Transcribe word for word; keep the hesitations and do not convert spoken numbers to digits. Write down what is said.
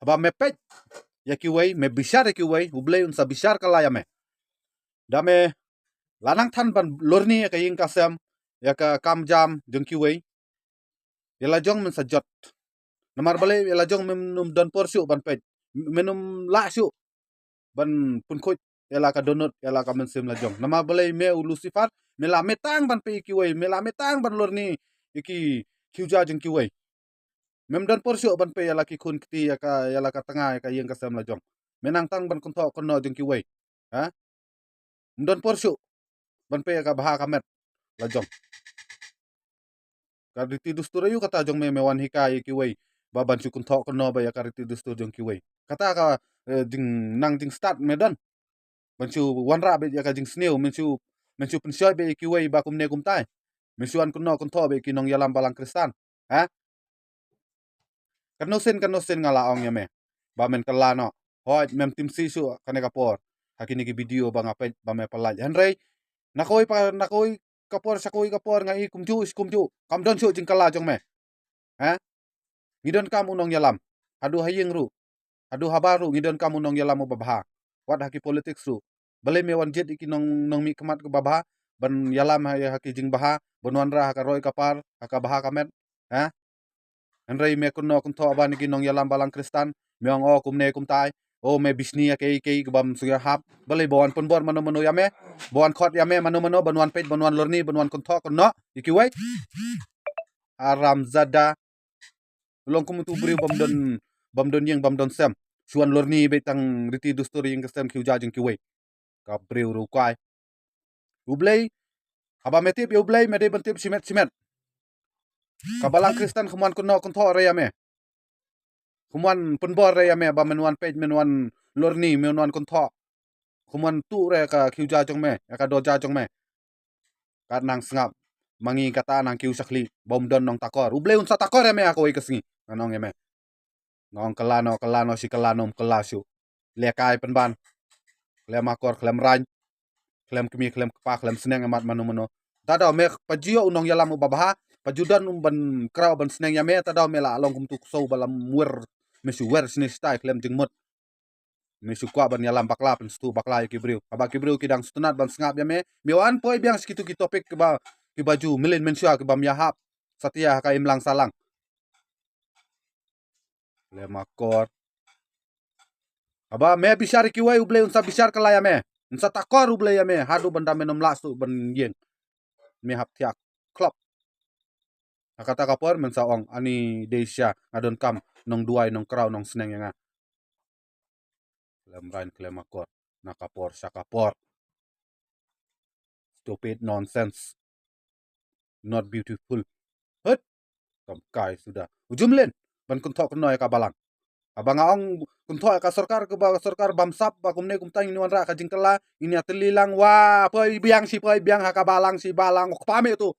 Haba me peit ïa kiwei, me bishar ïa kiwei, U Blei un sa bishar kylla ïa me. Da me la nang than ban lorni ïa ka ïing ka sem, ïa ka kam jam jong kiwei, ïa la jong men sa jot. Namar balei? Ïa la jong men ym don por shuh ban peit, men ym lah shuh ban pynkhuid ïa la ka dohnud, ïa la ka mynsiem la jong. Namar balei? Me u Lucifer, me la mih tang ban peit ïa kiwei, me la mih tang ban lorni ïa ki khiewja jong kiwei. Mem don por shuh ban peit ïa la ki khun kti, ïa ka, ïa la ka tnga, ïa ka ïing ka sem la jong. Me nang tang ban kynthoh kynnoh jong kiwei. Ha? Mem don por shuh ban peit ïa ka bha ka met la jong. Ka riti dustur aïu kata jong me, me wan hikai ïa kiwei ba ban shu kynthoh kynnoh beit ïa ka riti dustur jong kiwei? Kata ka, eh, jing, nang jingstad me don ban shu wanrah beit ïa ka jingsniew, men shu, men shu pynshoi beit ïa kiwei ba kumne kumtai. Men shu wan kynnoh kynthoh beit ïa ki nongïalam balang Khristan. Ha? Kano sien, kano sien nga la ong ïa me ba men kylla noh. Hooid, mem timsi shuh kane ka por ha kine ki video ba nga peit ba me pyllait. Hynrei na kawei pa, na kawei ka por sha kawei ka por nga i kumjuh shi kumjuh, kam don shuh jingkylla jong me. Ha? Ngi donkam u nongïalam. Haduh ha ïing ruh, haduh habar ruh, ngi donkam u nongïalam uba bha. Wat ha ki politics ruh. Balei me wan jied ïa ki nong, nongmihkhmat kiba bha ban ïalam ha, ha ki jingbha, ban wanrah ha ka roi ka par, ha ka bha ka met? Ha? Hynrei me kynnoh kynthoh ban ïa ki nongïalam balang Khristan, me ong, o kumne kumtai, o me bishni ïa kiei kiei kibym sngewhap. Balei? Ba wan pynbor mano mano ïa me, ba wan khot ïa me mano mano ban wan peit, ban wan lorni, ban wan kynthoh kynnoh ïa kiwei? Haramzada. Long kum utu u briew bym don, bym don ïing, bym don sem, shu wan lorni beit tang riti dustur ïing ka sem khiewja jong kiwei. Ka briew ruh kai. U Blei, haba me tip ïa U Blei, me dei ban tip shimet shimet. Ka balang Khristan kham wan kynnoh kynthoh re ïa me. Kham wan pynbor re ïa me ba men wan peit, men wan lorni, men wan kynthoh. Kham wan tuh re ka khiewja jong me, ïa ka dorja jong me. Kat nang sngap ma ngi kata nang kiew shakli, bym don nongtakor. U Blei un sa takor ïa me ha kawei ka sngi, ngan ong ïa me. Nga ong kylla noh, kylla noh shi kylla, ym kylla shuh. Lehkai pynban. Khlem akor, khlem raiñ, khlem kmie, khlem kpa, khlem sneng ïa mat mano mano. Te daw me pa ju ïoh u nongïalam uba bha, pa ju don u ban kraw ban sneng ïa me, te daw me la long kum utu u ksew ba lam wer, me shu wer shane shatai khlem jingmut. Me shu kwah ban ïalam bakla, pynstad bakla ïa ki briew. Haba ki briew ki dang sngewtynnat ban sngap ïa me, me wan poi biang sha kitu ki topic kiba, kiba ju mlien mynshuwa, kibym ïahap satia ha ka imlang sahlang. Khlem akor. Haba me bishar ïa kiwei, U Blei un sa bishar kylla ïa me. Un sa takor U Blei ïa me haduh ban da men ym lah shuh ban ïeng. Me hap thiah klop. Ha kata ka por men sa ong, ani dei sha, nga donkam nongduwai, nongkraw, nongsneng ïa nga. Khlem raiñ, khlem akor, na ka por sha ka por. Stupid nonsense. Not beautiful. Hut. Kam kai suda. U ju mlien ban kynthoh kynnoh ïa ka balang. Haba nga ong kynthoh ïa ka sorkar, kaba ka sorkar bamsap, ba kumne kumtai, ngin wanrah ka jingkylla, ngin ïatylli lang, wa, poi biang shi poi biang ha ka balang shi balang, u kpa me tu.